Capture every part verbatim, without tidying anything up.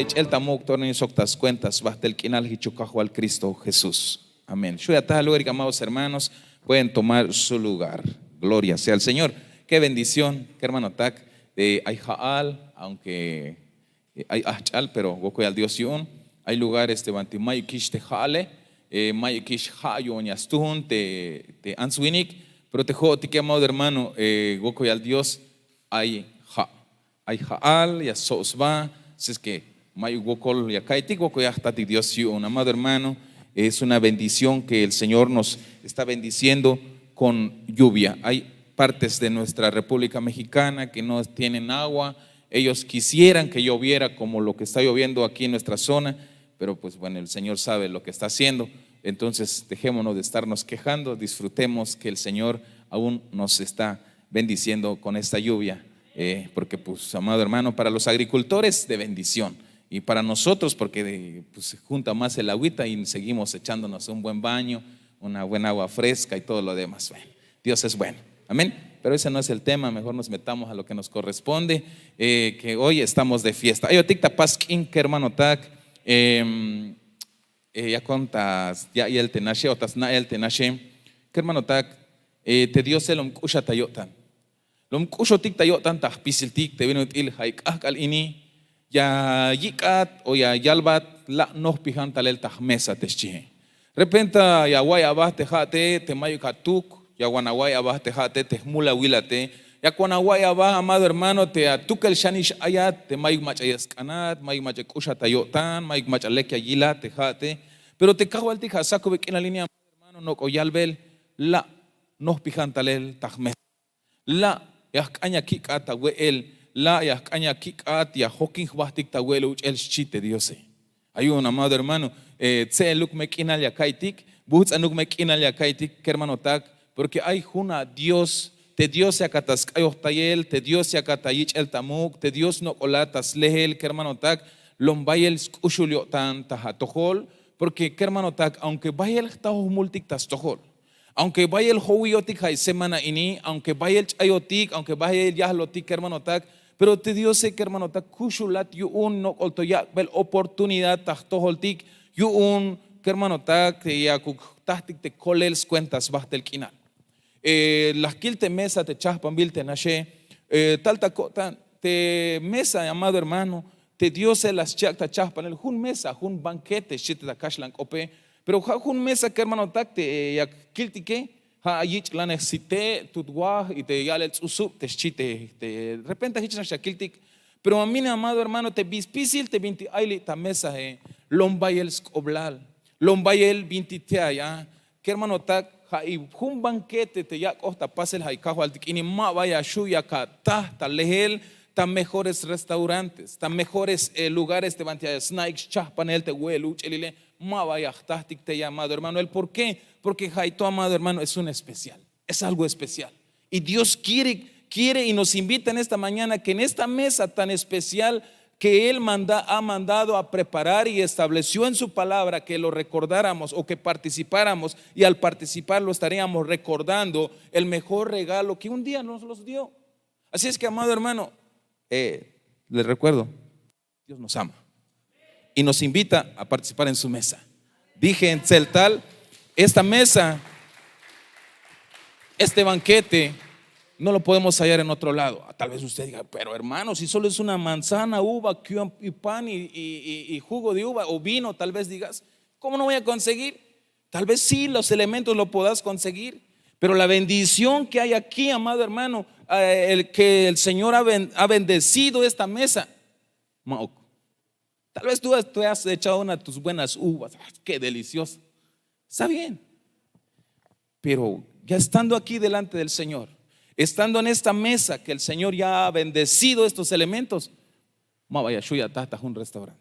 Ch'el ta muk' tornil sok ta skuenta sbajtel k'inal jichuk kajwal Kristo Jesús. Amén. Xuyataja lugar y amados hermanos pueden tomar su lugar. Gloria sea al Señor. Qué bendición, qué hermano tak. Ay ja'al, aunque ay ajch'al pero wokoyal Dios yu'un. Ay lugares te banti mayukix te ja'ale, mayukix ja' yu'un ya stujun te antswinik. Pero te jo'otike amado hermano, wokoyal Dios, ay ja' ay ja'al ya stsob sba. Si es que mayuk wokol ya ka'iytik, wokol ya jtatik Dios yu'un. Amado hermano, es una bendición que el Señor nos está bendiciendo con lluvia. Hay partes de nuestra República Mexicana que no tienen agua. Ellos quisieran que lloviera como lo que está lloviendo aquí en nuestra zona, pero pues bueno, el Señor sabe lo que está haciendo. Entonces dejémonos de estarnos quejando, disfrutemos que el Señor aún nos está bendiciendo con esta lluvia. Porque pues amado hermano, para los agricultores de bendición, y para nosotros porque pues se junta más el agüita y seguimos echándonos un buen baño, una buena agua fresca y todo lo demás. Dios es bueno. Amén. Pero ese no es el tema, mejor nos metamos a lo que nos corresponde, que hoy estamos de fiesta. Ayotik ta pas k'in kermanotak, ya kontas ya yel te naxe o ta sna'el te naxe. Kermanotak, te diose lom k'uxa ta yo'tan. Lom k'uxotik ta yo'tan ta jpisiltik te bin ut'il ja' ik'ajk'al ini, ya yik'at o ya yalbat la' nojpijan talel ta jmesa te xchihe. Repenta ya awa'iy aba te ja'te te mayuk atuk, ya wan awa'iy aba te ja'te te jmulawilate. Ya wan awa'iy aba amado hermano te atukel xanix ayat te mayuk mach'a ya sk'anat, mayuk mach'a k'uxat ta yo'tan, mayuk mach'a lek ya yilat te ja'te. Pero te kajwaltik ja' sakube k'inal ini amado hermano nok'o yalbel la' nojpijan talel ta jmesa. La' ya jk'an ya kik'at ta we'el, la' ya jk'an ya kik'at ya jokin jbajtik ta we'el uch'el xchi te diose. Ay yu'un amado hermano, tse'eluk me k'inal ya ka'iytik, bujtz'anuk me k'inal ya ka'iytik kermanotak. Porke ay jun adios, te dios yakat ta sk'ayojtayel, te dios yakat ta yich'el ta muk', te dios nok'olat ta slehel kermanotak. Lom bayel sk'uxul yo'tan ta atojol. Porke kermanotak aunke bayel jtajoj multik ta stojol, aunke bayel jowiyotik ja' isemana ini, aunke bayel ch'ayotik aunke bayel yajlotik kermanotak, pero te diose kermanotak kuxulat yu'un nok'ol to yak'bel oportunidad ta jtojoltik. Yu'un kermanotak te yakuk jtajtik te kolel skuenta sbajtel k'inal. La jkil te mesa te chajpanbil te naxe, tal ta ko'tan te mesa amado hermano, te diose la schi'ak ta chajpanel jun mesa jun bankete xchi te ta kaxlan k'ope. Pero ja' jun mesa kermanotak te ya kiltike, ja' yich'lanej site' tut waj y te ya'lel tz'usub te xchi te repenta jich nax ya kiltik. Pero amin amado hermano te spisil te bintik ay li' ta mesae, lom bayel sk'oblal, lom bayel bintik te ay a. Kermanotak, ja' jun bankete te yak'oj ta pasel ja' ikajwaltik ini ma ba ya xu' ya kataj ta lehel ta mejores restaurantes, ta mejores lugares te bantik ya sna'ik schajpanel te we'el uch'elile. Ma ba ya jtajtik te llamado hermano el por qué? Porke ja' ito amado hermano es un especial, es algo especial. Y dios quiere quiere y nos invita en esta mañana que en esta mesa tan especial que él ha mandado a preparar y estableció en su palabra que lo recordáramos o que participáramos, y al participar lo estaríamos recordando el mejor regalo que un día nos los dio. Así es que amado hermano, les recuerdo, Dios nos ama y nos invita a participar en su mesa. Dije en tzeltal, esta mesa, este banquete no lo podemos hallar en otro lado. Tal vez usted diga, pero hermano, si solo es una manzana, uva, y pan y jugo de uva o vino, tal vez digas, ¿cómo no voy a conseguir? Tal vez sí los elementos lo podás conseguir, pero la bendición que hay aquí amado hermano, el que el señor ha bendecido esta mesa. Tal vez tú has echado una de tus buenas uvas. Qué delicioso. Está bien. Pero ya estando aquí delante del señor, estando en esta mesa que el señor ya ha bendecido estos elementos, ma ba ya xu' ya ataj ta jun restaurante.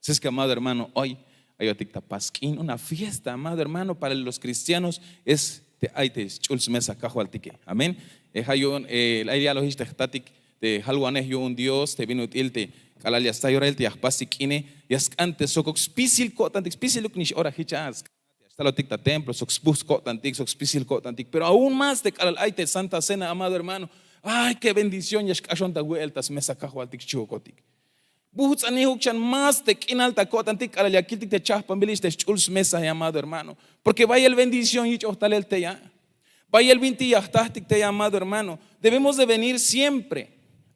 Así es que amado hermano, hoy ayotik ta pas k'in una fiesta amado hermano para los cristianos. Es te ay te sch'ul smesa kajwaltike. Amén. Ja' yu'un ay yalojix te jtatik te jalwanej yu'un dios te bin ut'il te k'alal ya sta yorail te ya jpastik k'ine, ya sk'an te sokok spisil ko'tantik spisiluk nix ora jich a. Ya xtalotik ta templo sok spuj ko'tantik sok spisil ko'tantik pero aún más te k'alal ay te santa cena amado hermano. Ay ke bendición ya xk'axon ta we'el ta smesa kajwaltik xchihokotik. Bujts'anijuk xan más te k'inal ta ko'tantik k'alal ya kiltik te chajpanbil ix te sch'ul smesa, amado hermano, porke bayel bendición yich'oj talel tey a. Bayel bintik ya jtajtik tey a, amado hermano. Debemos de venir siempre,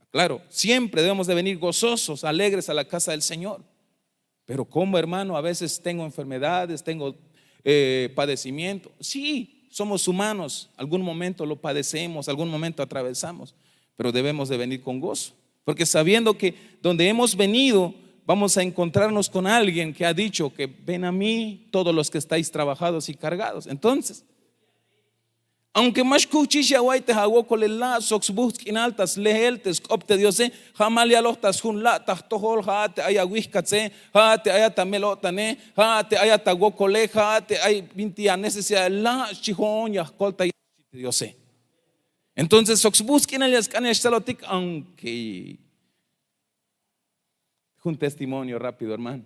claro, siempre debemos de venir gozosos, alegres a la casa del Señor. Pero como hermano, a veces tengo enfermedades, tengo eh, padecimiento. Sí, somos humanos, algún momento lo padecemos, algún momento atravesamos, pero debemos de venir con gozo, porque sabiendo que donde hemos venido vamos a encontrarnos con alguien que ha dicho que ven a mí todos los que estáis trabajados y cargados. Entonces, aunque ma xkujchix ya awa'iy te awokole la' sok sbujts' k'inal ta sleel te sk'op te Diose, ja' ma yaloj ta sjun la', ta jtojol, ja' te ay awijkatse, ja' te ayat ta mel-o'tane, ja' te ayat ta wokole, ja' te ay bintik anecesidad la', xchi jo'on ya jkoltayej, xchi te Diose. Entonces sok sbujts' k'inal ya sk'an ya xtzalotik, aunque jun testimonio rápido, hermano.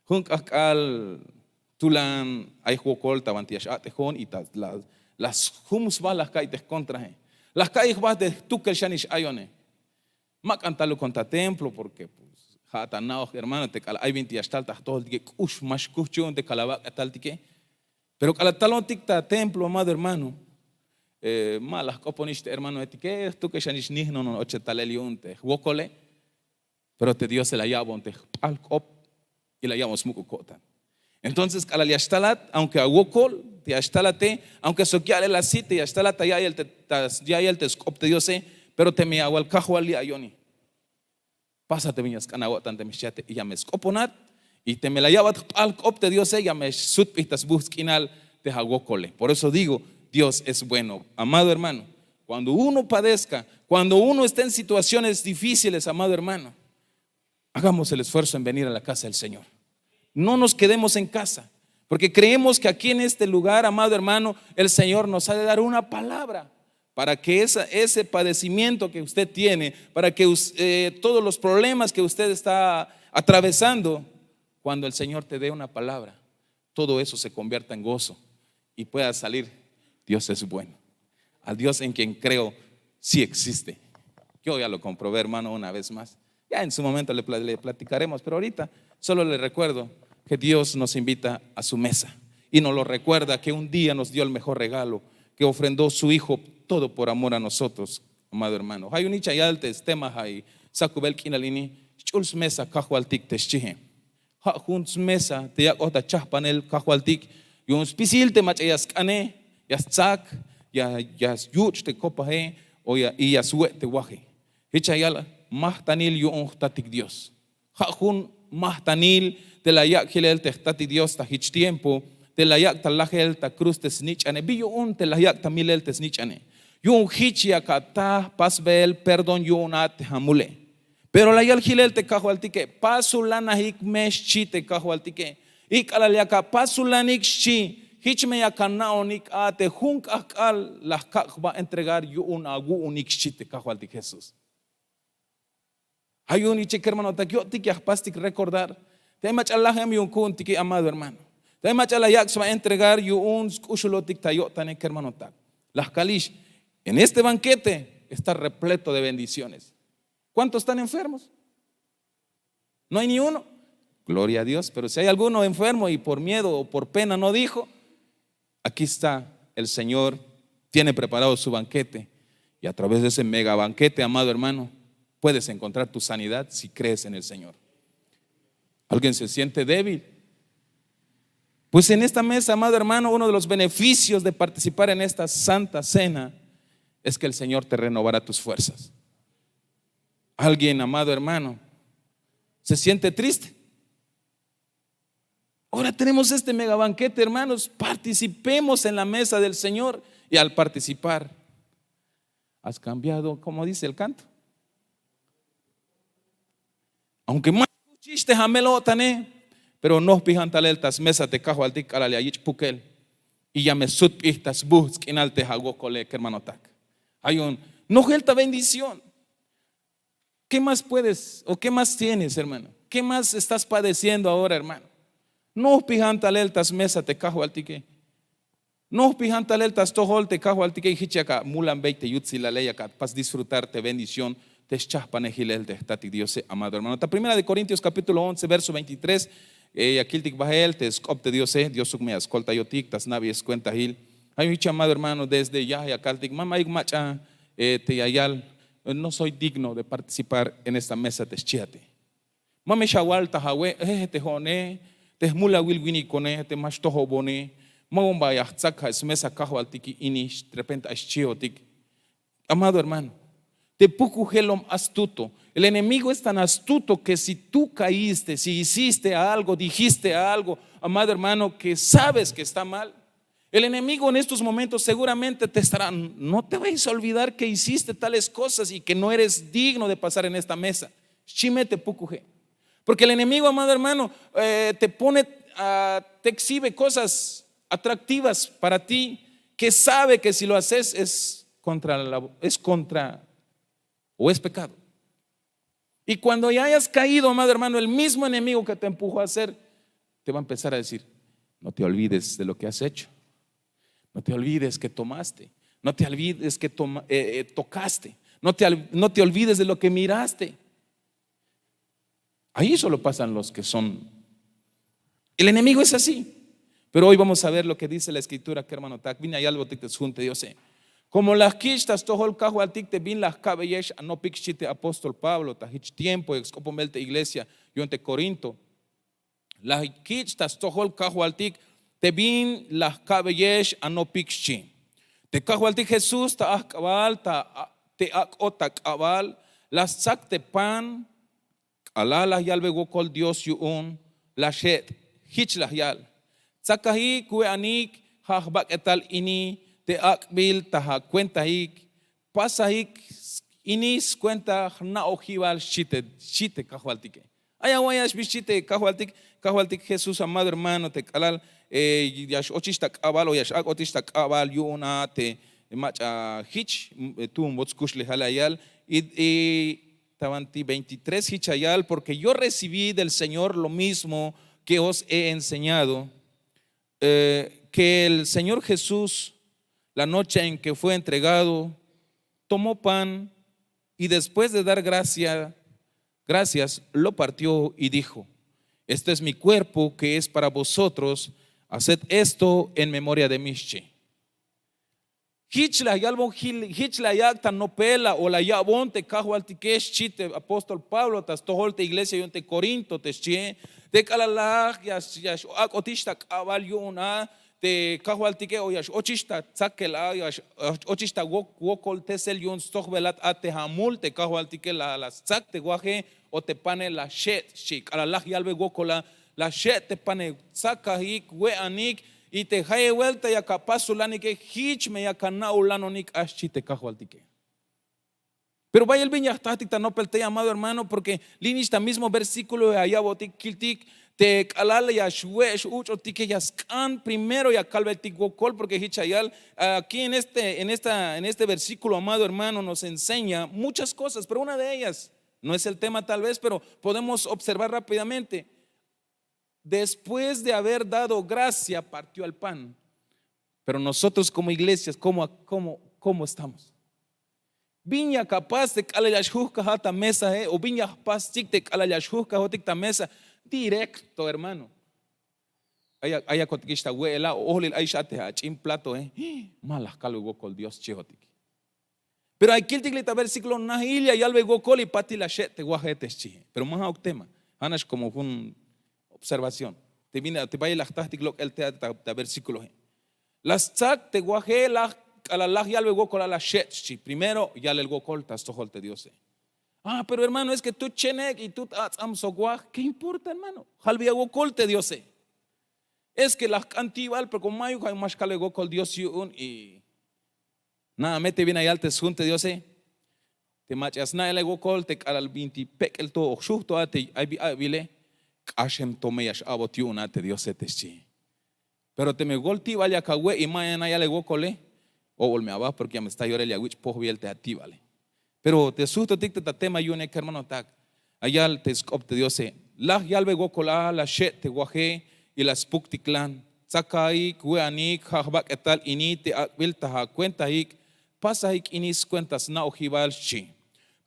Jun k'ajk'al tulan ay jwokol ta banti ya x-a'tejon y ta la sjum sba la jka'iy te jkontrae, la jka'iy jba te jtukel xanix ayone. Ma k'an talukon ta templo porke ja' ta na'oj, hermano, te k'alal ay bintik ya xtal ta jtojoltike k'ux ma xkuch yu'un te k'alal awak'etaltike. Pero k'alal talontik ta templo, amado hermano, ma la jk'oponix te hermanoetike, jtukel xanix nijnon ochel talel yu'un te jwokole. Pero te Diose la ya'bon te jp'al k'op y la ya'bon smuk'ul ko'tan. Entonces k'alal ya xtalat, aunque awokol te ya xtalate, aunque sok ya'lel asit te ya xtalat ta ya'iyel te sk'op te Diose, pero teme awal Kajwal li' ayoni. Pasa te bin ya sk'an awo'tan, teme xchiate, y ya me sk'oponat. Y teme la ya'bat jp'al k'op te Diose, ya me sutbij ta sbujts' k'inal te awokole. Por eso digo, Dios es bueno. Amado hermano, cuando uno padezca, cuando uno esté en situaciones difíciles, amado hermano, hagamos el esfuerzo en venir a la casa del Señor. No nos quedemos en casa, porque creemos que aquí en este lugar, amado hermano, el Señor nos ha de dar una palabra para que esa, ese padecimiento que usted tiene, para que us- eh, todos los problemas que usted está atravesando, cuando el Señor te dé una palabra, todo eso se convierta en gozo y pueda salir. Dios es bueno. Al Dios en quien creo sí existe. Yo ya lo comprobé, hermano, una vez más. Ya en su momento le, pla- le platicaremos, pero ahorita solo le recuerdo que Dios nos invita a su mesa y nos lo recuerda que un día nos dio el mejor regalo, que ofrendó su Hijo todo por amor a nosotros, amado hermano. Ay un icha yal te stema ay sakubel k'inal ini, xch'ul smesa Kajwaltik te xchihe. Ja' jun smesa te yak'oj ta chajpanel Kajwaltik yu'un spisil te mach'a ya sk'ane, ya stsak, ya ya yuch' te kopaje, o ya y ya swe' te waje. Jich ya yal majtanil yu'un jtatik Dios. Ja' jun majtanil te la yak' jilel te jtatik Dios ta jich tiempo, te la yak' ta lajel ta kruz te snich'ane. Bi yu'un te la yak' ta milel te snich'ane? Yu'un jich yak ataj pasbel perdón yu'un a te amule. Pero la yal jilel te Kajwaltike, pasulanajik me xchi te Kajwaltike. Y k'alal yak apasulanik xchi, jich me yak ana'onik a te jun k'ajk'al la jkak' jba entregar yu'un awu'unik xchi te Kajwaltik Jesús. Ay yu'un iche kermanotak, yo'tik ya jpastik recordar te mach'a lajem yu'un ku'untike, amado hermano. Te mach'a la yak' sba entregar yu'un sk'uxulotik ta yo'tane, kermanotak. La jkalix, en este banquete está repleto de bendiciones. ¿Cuántos están enfermos? ¿No hay ni uno? Gloria a Dios. Pero si hay alguno enfermo y por miedo o por pena no dijo, aquí está el Señor, tiene preparado su banquete. Y a través de ese mega banquete, amado hermano, puedes encontrar tu sanidad si crees en el Señor. ¿Alguien se siente débil? Pues en esta mesa, amado hermano, uno de los beneficios de participar en esta santa cena es que el Señor te renovará tus fuerzas. Alguien, amado hermano, se siente triste. Ahora tenemos este mega banquete, hermanos. Participemos en la mesa del Señor. Y al participar, has cambiado, como dice el canto. Aunque ma xkuchix te amel-o'tane, pero nojpijan talel ta smesa te Kajwaltik k'alal ya yich' pukel. Y ya me sutbij ta sbujts' k'inal te awokole, kermanotak. Ay un nojel ta bendición. ¿Qué más puedes o qué más tienes, hermano? ¿Qué más estás padeciendo ahora, hermano? Nojpijan talel ta smesa te Kajwaltike. Nojpijan talel ta stojol te Kajwaltike, jich yak amulanbey te yutsilale, yak apas disfrutar te bendición te schahpanejilel te jtatik Diose, amado hermano. Ta primera de Corintios capítulo once verso veintitrés. Ya kiltik bahel te sk'op te Diose, Diosuk me ya skoltayotik ta sna'beyel skuentahil. Ay jich, amado hermano, desde ya ya kaltik ma mayuk mach'a te ya yal, no soy digno de participar en esta mesa, te xchiate. Ma me xawal ta awe' te jo'one, te jmulawil winikone, te ma xtojobone, ma bomba ya jtsak ja' smesa kajwaltik ini. Repente ay xchihotik. Amado hermano, te pukujel lom astuto. El enemigo es tan astuto que si tú caíste, si hiciste algo, dijiste algo, amado hermano, que sabes que está mal, el enemigo en estos momentos seguramente te estará, no te vayas a olvidar que hiciste tales cosas y que no eres digno de pasar en esta mesa. Xchi me te pukuje. Porque el enemigo, amado hermano, te pone, te exhibe cosas atractivas para ti, que sabe que si lo haces es contra la, es contra o es pecado. Y cuando ya hayas caído, amado hermano, el mismo enemigo que te empujó a hacer te va a empezar a decir: no te olvides de lo que has hecho, no te olvides que tomaste, no te olvides que tocaste, no te olvides de lo que miraste. Ahí solo pasan los que son. El enemigo es así. Pero hoy vamos a ver lo que dice la escritura, que hermano, ta bin ya yalbotik te sjun te Diose. Como la jkich' ta stojol kajwaltik te bin la jka'beyex anopik, xchi te apóstol Pablo ta jich tiempo ya sk'opon bel te iglesia yu'un te Corinto. La jkich' ta stojol kajwaltik te bin la jka'beyex anopik, xchi. Te kajwaltik Jesús ta ajk'abal, te ak'ot ta k'abal, la stsak te pan, k'alal la yalbe wokol Dios yu'un, la xe't'. Jich la yal: tsakajik we'anik, ja' jbak'etal ini te ak'bil ta akuentaik, pasajik ini skuenta jna'ojibal, xchi te kajwaltike. Ay awa'iy ya xbi xchi te kajwaltik, kajwaltik Jesús, amado hermano, te k'alal ya x-ochix ta k'abal o ya x-ak'otix ta k'abal yu'un a te mach'a jich, tu'un bots kuxlejal ya yal. Y ta banti veintitrés jich ya yal: porque yo recibí del Señor lo mismo que os he enseñado, que el Señor Jesús, la noche en que fue entregado, tomó pan y después de dar gracia, gracias, lo partió y dijo: este es mi cuerpo que es para vosotros, haced esto en memoria de mí, xchi. Jich la yalbon, jich la yak' ta nopel o la ya'bon te kajwaltike, xchi te apóstol Pablo ta stojol te iglesia yu'un te Corinto te xchie. Te k'alal laj ya x-ak'otix ta k'abal yu'un a te kajwaltike o ya x-ochix ta tsakel a, ya x-ochix ta wokoltesel yu'un stojbelat a te amul te kajwaltike, la stsak te waje o te pane, la xe't', xchi. K'alal laj yalbe wokol a, la xe't' te pane, tsakajik we'anik, y te jayeb buelta yak apas sulanike jich me yak ana'ulanonik a, xchi te kajwaltike. Pero bayel bin ya jtatik ta nopel tey, amado hermano, porque li'nix ta mismo versíkulo ya ya'botik kiltik te k'alal ya xwe' x-uch'otike ya sk'an primero ya kalbetik wokol, porque jich ya yal aquí en este versíkulo, amado hermano, nos enseña muchas kosas, pero una de ellas no es el tema tal vez, pero podemos observar rápidamente. Después de haber dado gracia partió el pan. Pero nosotros como iglesias, kómo estamos? Bin ya kapas te k'alal ya xjuhkajat ta mesae o bin ya jpastik te k'alal ya xjuhkajotik ta mesa? Directo, hermano. Ay akotikix ta we'el a o ohlil ayix a te ach'in platoe, ma la jkalbe wokol Dios xchihotik. Pero ay kiltik li' ta versíkulo, nahil ya yalbe wokol y patil la xe't' te waje te xchihe. Pero ma ja'uk tema, ja' nax komo jun observación te bayel la jtajtik lok'el te a ta versíkulohe. La stsak te waje, laj k'alal laj yalbe wokol a la xe't' xchi. Primero yalel wokol ta stojol te Diose. Ah, pero hermano, es que tut chenek y tut ats'am sok waj. ¿Qué importa, hermano? Jalbeya wokol te Diose. Es que la jk'an ti'bal, pero komo mayuk, ay ma xkalbe wokol Dios yu'un. Y na'a me te bin ya yal te sjun te Diose. Te mach'a ya sna'el ay wokol te k'alal bintik pek'el to o jxuj to a te ay bi ak'bile, k'axem to me ya x-a'bot yu'un a te Diose te xchi. Pero teme wokol ti'bal yak awe' y ma ya yal ay wokole, o'bol me aba, porque ya me sta yorel ya awich' pojbeyel te ati'bale. Pero te sujtotik te ta tema yu'une, kermanotak, ya yal te sk'op te Diose: laj yalbe wokol a, la xe't' te waje y la spuktiklan. Tsakaik we'anik, ja' jbak'etal ini te ak'bil ta akuentaik, pasajik ini skuenta sna'ojibal, xchi.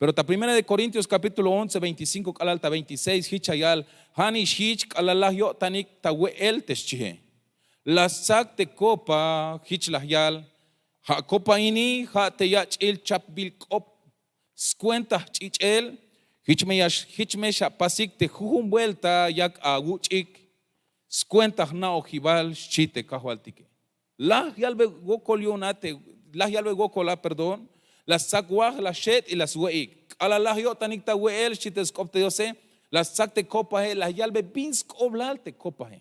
Pero ta primera de Corintios kapítulo once veinticinko k'alal ta veintiséis, hich ya yal: Ha nix hich k'alal laj yo'tanik ta we'el, te xchihe. La stsak te kopa, hich laj yal: Ha kopa ini ha te yach'il chapbil k'op. Skuenta jch'ich'el, hich me ya hich me xapasik te jujun buelta yak awuch'ik. Skuenta jna'ojibal, xchi te kajwaltike. Laj yalbe wokol yu'un a te, laj yalbe wokol a, perdón. La stsak waj, la xet' y la swe'ik. K'alal laj yo'tanik ta we'el, xchi te sk'op te Diose, la stsak te kopahe, la yalbe bin sk'oblal te kopahe.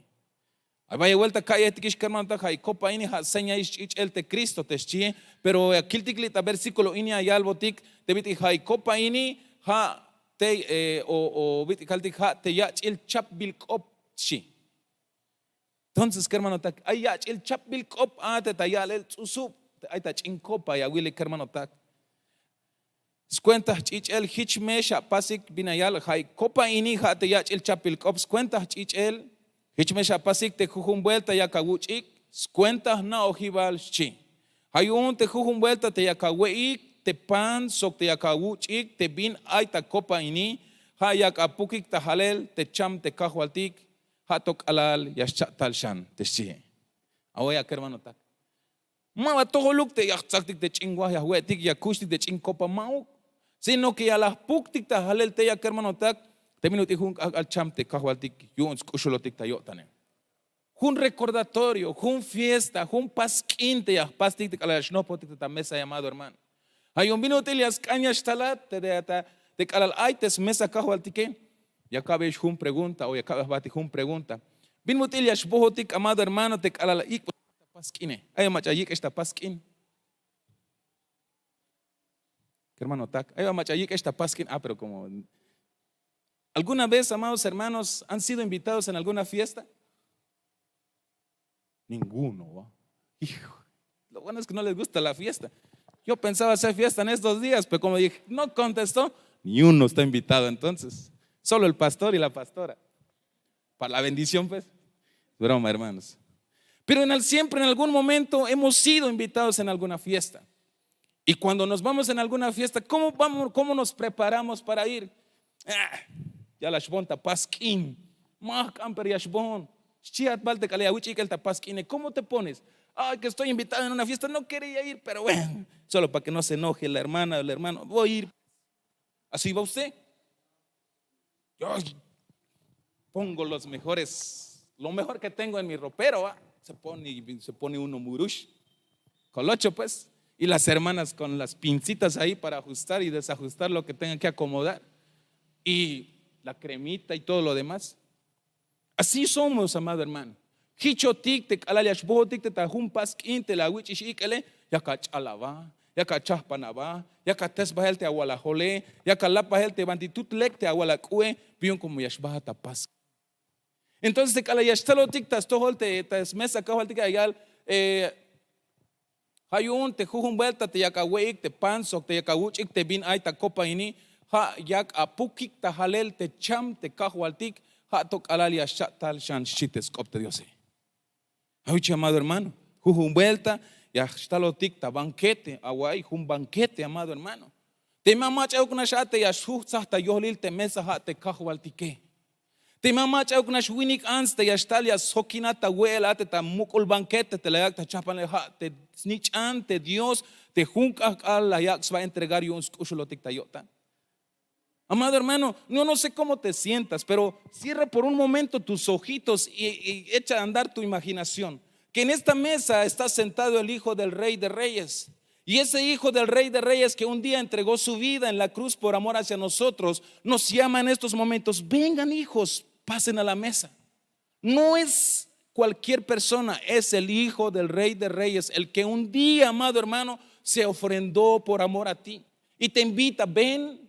Ay bayel buelta ka'yejtikix kermanotak, ha' kopa ini ha' señail xch'ich'el te Cristo, te xchihe. Pero ya kiltik li' ta versíkulo ini ya yalbotik te bit'il ha' kopa ini ha' te, o bit'il kaltik ha' te yach'il chapbil k'op, xchi. Entonces kermanotak, ay yach'il chapbil k'op a te ta ya'lel ts'usub, ay ta ch'in kopa ya wilik kermanotak. Skuenta jch'ich'el, hich me xapasik, bin ya yal, ha' kopa ini ha' te yach'il chapbil k'op. Skuenta jch'ich'el, hich me xapasik te jujun buelta yak awuch'ik. Skuenta jna'ojibal, xchi. Ha' yu'un te jujun buelta te yak awe'ik te pan sok te yak awuch'ik te bin ay ta kopa ini, ha' yak apukik ta jalel te cham te kajwaltik, ha' to k'alal ya xcha' tal xan, te xchihe. Awo'ya kermanotak, ma ba tojoluk te ya jtsaktik te ch'in waj ya jwe'tik, ya kuxtik te ch'in kopa, ma'uk. Sino que ya la jpuktik ta jalel teya kermanotak, te bin ut'il jun k'ajk'al cham te kajwaltik yu'un sk'uxulotik ta yo'tane. Jun recordatorio, jun fiesta, jun pas k'in te ya jpastik te k'alal ya xnojpotik ta mesa, llamado hermano. Ha' yu'un bin ut'il ya sk'an ya xtalat te k'alal ay te smesa kajwaltike. Ya ka'beyex jun pregunta o ya ka'be jbahtik jun pregunta: ¿Bin ut'il ya xbohotik, amado hermano, te k'alal ik'bex ta pas k'ine? ¿Ay ba mach'a yik'ex ta pas k'in? Kermanotak, ¿ay ba mach'a yik'ex ta pas k'in? Ah, pero como alguna vez, amados hermanos, han sido invitados en alguna fiesta? Ninguno, ¿va? Hijo, lo bueno es que no les gusta la fiesta. Yo pensaba hacer fiesta en estos días, pero como dije, no contestó, ni uno está invitado entonces. Solo el pastor y la pastora. Para la bendición, pues. Broma, hermanos. Pero en el, siempre en algún momento hemos sido invitados en alguna fiesta. Y cuando nos vamos en alguna fiesta, ¿cómo vamos, cómo nos preparamos para ir? Ah, ya la xbon ta pas k'in. Ma jk'an, pero ya xbon. Xchihat bal te k'alal ya awich' ik'el ta pas k'ine. ¿Cómo te pones? Ay, que estoy invitado en una fiesta, no quería ir, pero bueno, solo para que no se enoje la hermana o el hermano, voy a ir. ¿Así va usted? Yo pongo los mejores, lo mejor que tengo en mi ropero, ¿va? Se pone, se pone uno murush, colocho, pues, y las hermanas con las pincitas ahí para ajustar y desajustar lo que tengan que acomodar, y la cremita y todo lo demás. Así somos, amado hermano. Jichotik te k'alal ya xbohotik te ta jun pas k'in te la awich'ix ik'ele, yak ach'al aba, yak achahpan aba, yak ates bahel te awal ajole, yak alap bahel te banti tut lek te awal ak'u'e, pero yu'un como ya xbahat ta pas k'in. Entonces te k'alal ya xtalotik ta stojol te ta smesa kajwaltik, ya yal, eh, Ha yu'un te jujun buelta te yak awe'ik te pan sok te yak awuch'ik te bin ay ta kopa ini, ha yak apukik ta jalel te cham te kajwaltik, ha to k'alal ya xcha' tal xan, xchi te sk'op te Diose. Awich', amado hermano, jujun buelta ya xtalotik ta banquete, awa'iy jun banquete, amado hermano. Teme mach'auk nax a te ya xjujtsaj ta yohlil te mesa, ha te kajwaltike. Teme mach'auk nax winik ants te ya xtal ya sjokinat ta we'el a te ta muk'ul banquete te la yak' ta jchajpanel, ha te snich'an te Dios te jun k'ahk'al la yak' sba entregar yu'un sk'uxulotik ta yo'tan. Amado hermano, no, no sé cómo te sientas, pero cierra por un momento tus ojitos y, y echa a andar tu imaginación. Que en esta mesa está sentado el Hijo del Rey de Reyes. Y ese Hijo del Rey de Reyes que un día entregó su vida en la cruz por amor hacia nosotros, nos llama en estos momentos: "Vengan, hijos, pasen a la mesa". No es cualquier persona, es el Hijo del Rey de Reyes, el que un día, amado hermano, se ofrendó por amor a ti. Y te invita: "Ven,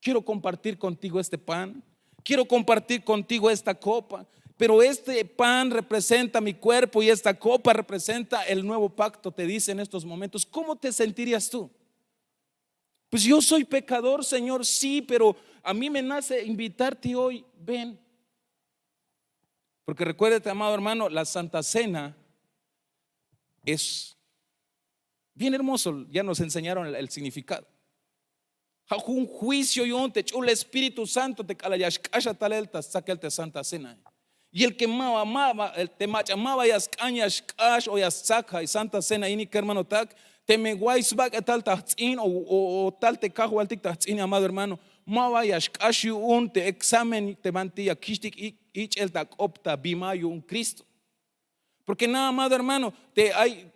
quiero compartir contigo este pan, quiero compartir contigo esta copa, pero este pan representa mi cuerpo y esta copa representa el nuevo pacto", te dice en estos momentos. ¿Cómo te sentirías tú? "Pues yo soy pecador, Señor, sí, pero a mí me nace invitarte hoy, ven". Porque recuérdate, amado hermano, la Santa Cena es bien hermoso, ya nos enseñaron el, el significado. Ja' jun juicio yu'un te ch'ul Espíritu Santo te k'alal ya xk'ax a talel ta stsakel te Santa Cena. Y el que ma ba ma ba te mach'a ma ba ya sk'an ya xk'ax o ya stzak ja' Santa Cena ini kermanotak, teme way sbak'etal ta jtz'in o tal te kajwaltik ta jtz'in, amado hermano, ma ba ya xk'ax yu'un te examen te banti ya kixtik ich'el ta k'op ta bima yu'un Cristo. Porke na, amado hermano, te ay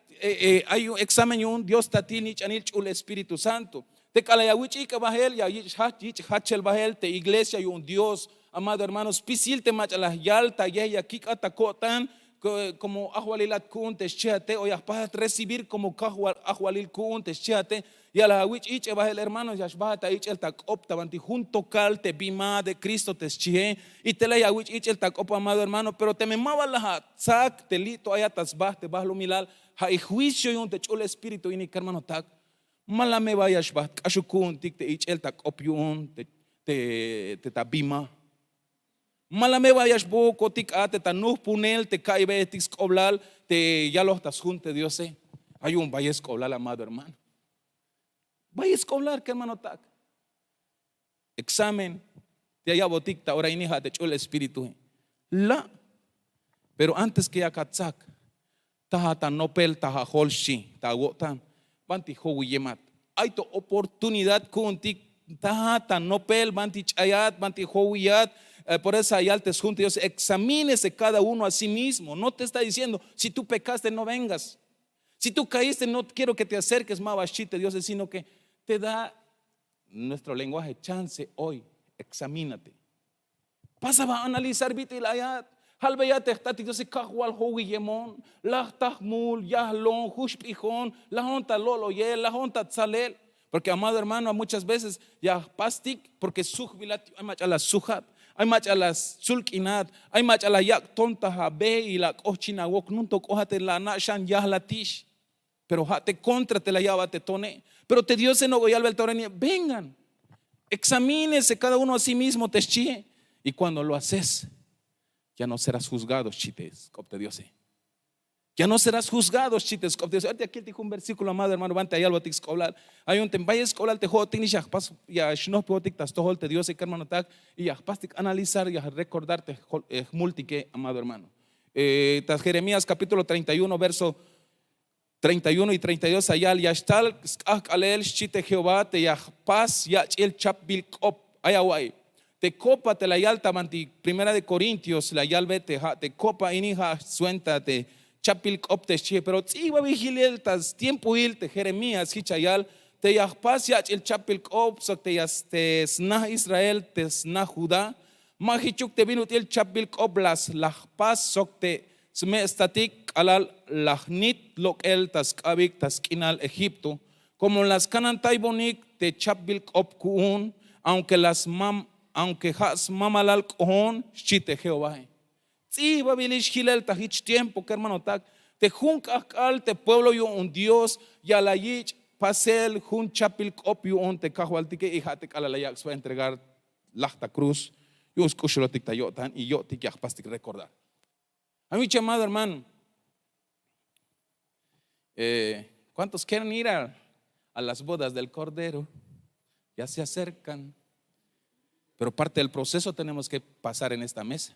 ay un examen yu'un Dios tatil nich'anil ch'ul Espíritu Santo. Te k'alal ya wich' ik'e bahel ya yich' jachel bahel te iglesia yu'un Dios, amado hermano, spisil te mach'a la yal ta yej ya kik'at ta ko'tan, komo ajwalilat ku'un te xchijate o ya jpasat recibir komo kajwal ajwalil ku'un te xchijate. Ya la awich' ich'e bahel hermano, ya xbajat ta ich'el ta k'op ta banti jun tokal te bima de Cristo te xchije. Y te la ya awich' ich'el ta k'op, amado hermano, pero teme ma ba la atsak te li'to ayat ta sbajt te bahlumilal, ja' i juicio yu'un te ch'ul Espíritu ini kermanotak. Ma la me ba ya xbajt k'axuk ku'untik te ich'el ta k'op yu'un te ta bima. Ma la me ba ya xbohokotik a te ta nujpunel te ka'iybeyejtik sk'oblal te yaloj ta sjun te Diose. Ay un bayel sk'oblal, amado hermano. Bayel sk'oblal kermanotak. Examen te ya ya'botik ta ora ini ja' te ch'ul Espíritu. La'. Pero antes ke yak atsak, taja ta nopel ta ajol xchi ta awo'tan. Banti jowiyemat, ay to oportunidad ku'untik. Taja ta nopel banti ch'ayat, banti jowiyat. Por eso ya yal te sjun te Dios, examínese cada uno a sí mismo. No te está diciendo si tú pecaste no vengas, si tú caíste no quiero que te acerques, ma ba xchi te Diose, sino que te da nuestro lenguaje chance hoy. Examínate. Pasa ba analizar bit'il ayat. Jalbeya te jtatik Diose, kajwal jowiyemon, laj ta jmul, yahlon, juxp'ijon, lajon ta lo'loyel, lajon ta tsalel. Porke amado hermano, muchas veces ya jpastik porke sujbilat, ay mach'a la sujat, ay mach'a la sulk'inat, ay mach'a la yak' ton ta abe y la k'ohchin awok nun to k'ohat te la ana' xan yahlatix. Pero ja' te kontra te la ya'bat te tone. Pero te Diose nok'o yalbel ta ora ini, vengan, examínese cada uno a sí mismo te xchie. Y kuando lo haces, ya no serás juzgado xchi te sk'op te Diose. Ya no serás juzgado xchi te sk'op te Diose. Ahorita ya kiltik jun versíkulo, amado hermano, banti ya yalbotik sk'oblal. Ay un te bayel sk'oblal te jo'otik nix ya jpas ya xnojpijotik ta stojol te Diose kermanotak. Y ya jpastik analizar ya jrekordar te jmultike, amado hermano. Ta jeremías kapítulo treinta y uno verso treinta y uno y treinta y dos ya yal, ya xtal sk'ajk'alel xchi te jehová te ya jpas yach'il chapbil k'op. Ay awa'iy te kopa te la yal ta banti primera de korintios la yalbe te ja' te kopa ini ja' swenta te chapbil k'op te xchie. Pero tz'ijbabil jilel ta stiempohil te jeremías jich ya yal te ya jpas yach'il chapbil k'op sok te ya te sna israel te sna judá. Ma jichuk te bin ut'il chapbil k'op la jpas sok te sme'statik k'alal la jnit lok'el ta sk'abik ta sk'inal egipto. Komo la skanantaybonik te chapbil k'op ku'un, aunke la smam aunke ja' smamalal k'ojon, xchi te jehovae. Tz'ijbabilix jilel ta jich tiempo kermanotak, te jun k'ajk'al te pueblo yu'un dios ya la yich' pasel jun chapbil k'op yu'un te kajwaltike y ja' te k'alal la yak' sba entregar laj ta kruz. Yu'un sk'uxulotik ta yo'tan y yo'tik ya jpastik rekordar. Amigo y amado hermano, cuántos quieren ir a las bodas del cordero? Ya se acercan. Pero parte del proceso tenemos que pasar en esta mesa.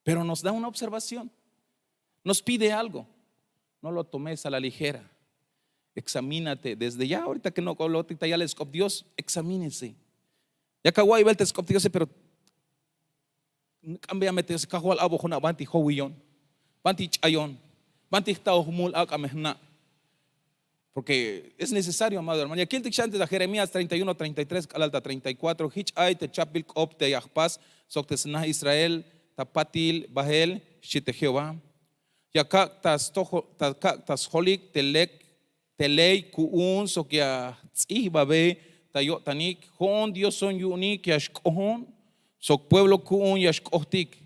Pero nos da una observación, nos pide algo. No lo tomes a la ligera. Examínate desde ya ahorita ke no kolotik ta yalel sk'op dios, examínese. Ya kawa'iybel te sk'op diose pero k'ambeyame te diose kajwal abo juna' banti jowiyon, banti ch'ayon, banti jta'oj mul ak'a me jna'. Porke es necesario amado hermano ya kiltik xan te ta jeremías treinta y uno treinta y tres k'alal ta treinta y cuatro jich ay te chapbil k'op te ya jpas sok te sna israel ta patil bahel, xchi te jehová. Ya kak' ta stojol ta kak' ta sjolik te lek te ley ku'un sok ya jtz'ijbabe ta yo'tanik. Jo'on dioson yu'unik ya xk'ojon sok pueblo ku'un ya xk'ojtik.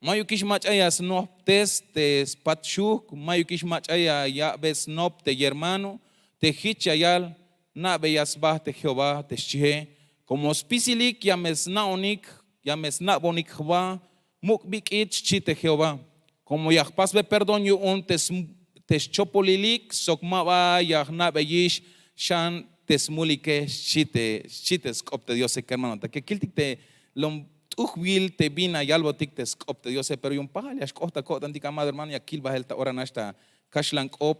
Mayukix mach'a ya snojptes te spat xujk, mayukix mach'a ya ya'be snop te yermano te jich ya yal, na'beya sba te jehová te xchie. Komo spisilik ya me sna'bonik ya me sna'bonik jba, muk' bik'it xchi te jehová. Komo ya jpasbe perdón yu'un te xchopolilik sok ma ba ya jna'beyix xan te smulike, xchi te, xchi te sk'op te Diose, kermanotak. Ya kiltik te lom t'ujbil te bin ya yalbotik te sk'op te Diose, pero yu'un pajal ya xk'oht ta ko'tantik, amado hermano, ya kil bahel ta ora nax ta kaxlan k'op.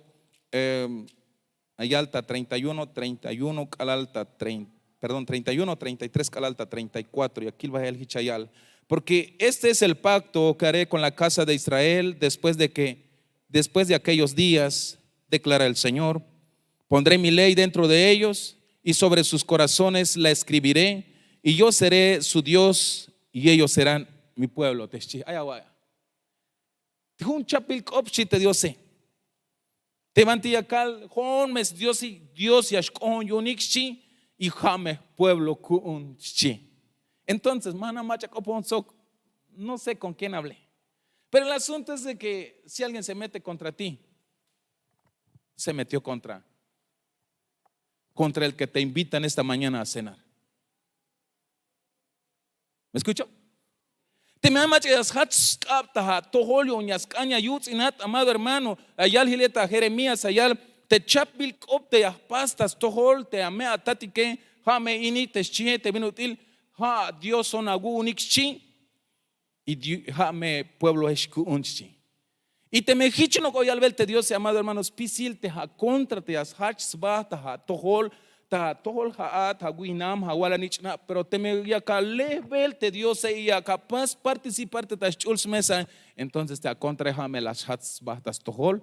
Ya yal ta treinta y uno, treinta y uno k'alal ta trein- perdón, treinta y uno, treinta y tres k'alal ta treinta y cuatro, ya kil bahel hich ya yal: Porque este es el pacto que haré con la casa de Israel después de que, después de aquellos días, declara el Señor. Pondré mi ley dentro de ellos y sobre sus corazones la escribiré, y yo seré su Dios y ellos serán mi pueblo. Te xchi, ay awa'ya. Te jun chapbil k'op, xchi te Diose. Te banti ya kal, jo'on me sDios, Dios ya xk'ohon yu'unik, xchi, y ja' me pueblo ku'un, xchi. Entonces ma jna' mach'a k'opon sok, no sé con quién hablé. Pero el asunto es de que si alguien se mete contra ti, se metió contra, contra el que te invita en esta mañana a cenar. ¿Me escucho? Teme ay mach'a ya sjach sk'ab ta atojol yu'un ya sk'an ya yuts'inat, amado hermano, la yal jilel ta Jeremías, la yal: Te chapbil k'op te ya jpas ta stojol te ame atatike, ja' me ini te xchie, te bin ut'il ja' Dios on awu'unik, xchi. Y ja' me puebloex ku'un, xchi. Y teme jich nok o yalbel te Diose, amado hermano, spisil te ja' contra te ya sjach sba ta atojol, ta atojol ja'at, ja' wi'nam, ja' walanich'na', pero teme yak alejbel te Diose y yak apas participar te ta sch'ul smesa, entonces te acontrae ja' me la sjach sba ta stojol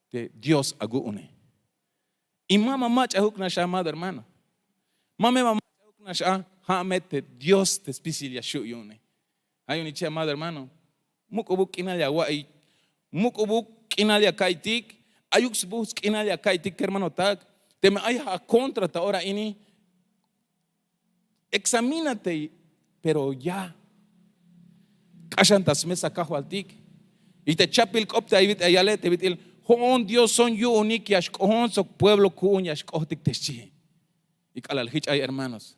te Dios awu'une. Y ma ba mach'ajuk nax a, amado hermano. Ma me ba mach'ajuk nax a, ja' me te Dios te spisil ya xu' yu'une. Ja' yu'un iche, amado hermano, muk'ubuk k'inal ya awa'iy, muk'ubuk k'inal ya aka'iytik, ayuk sbuj sk'inal ya aka'iytik, kermanotak. Teme ay ja' acontra ta ora ini, examínate, pero ya k'axan ta smesa Kajwaltik. Y te chapbil k'op te ay bit'il ya yale, te bit'il jo'on Dios on yu'unik ya xk'ohon sok pueblo ku'un ya xk'ohtik, te xchi. Y k'alal jich ay, hermanos,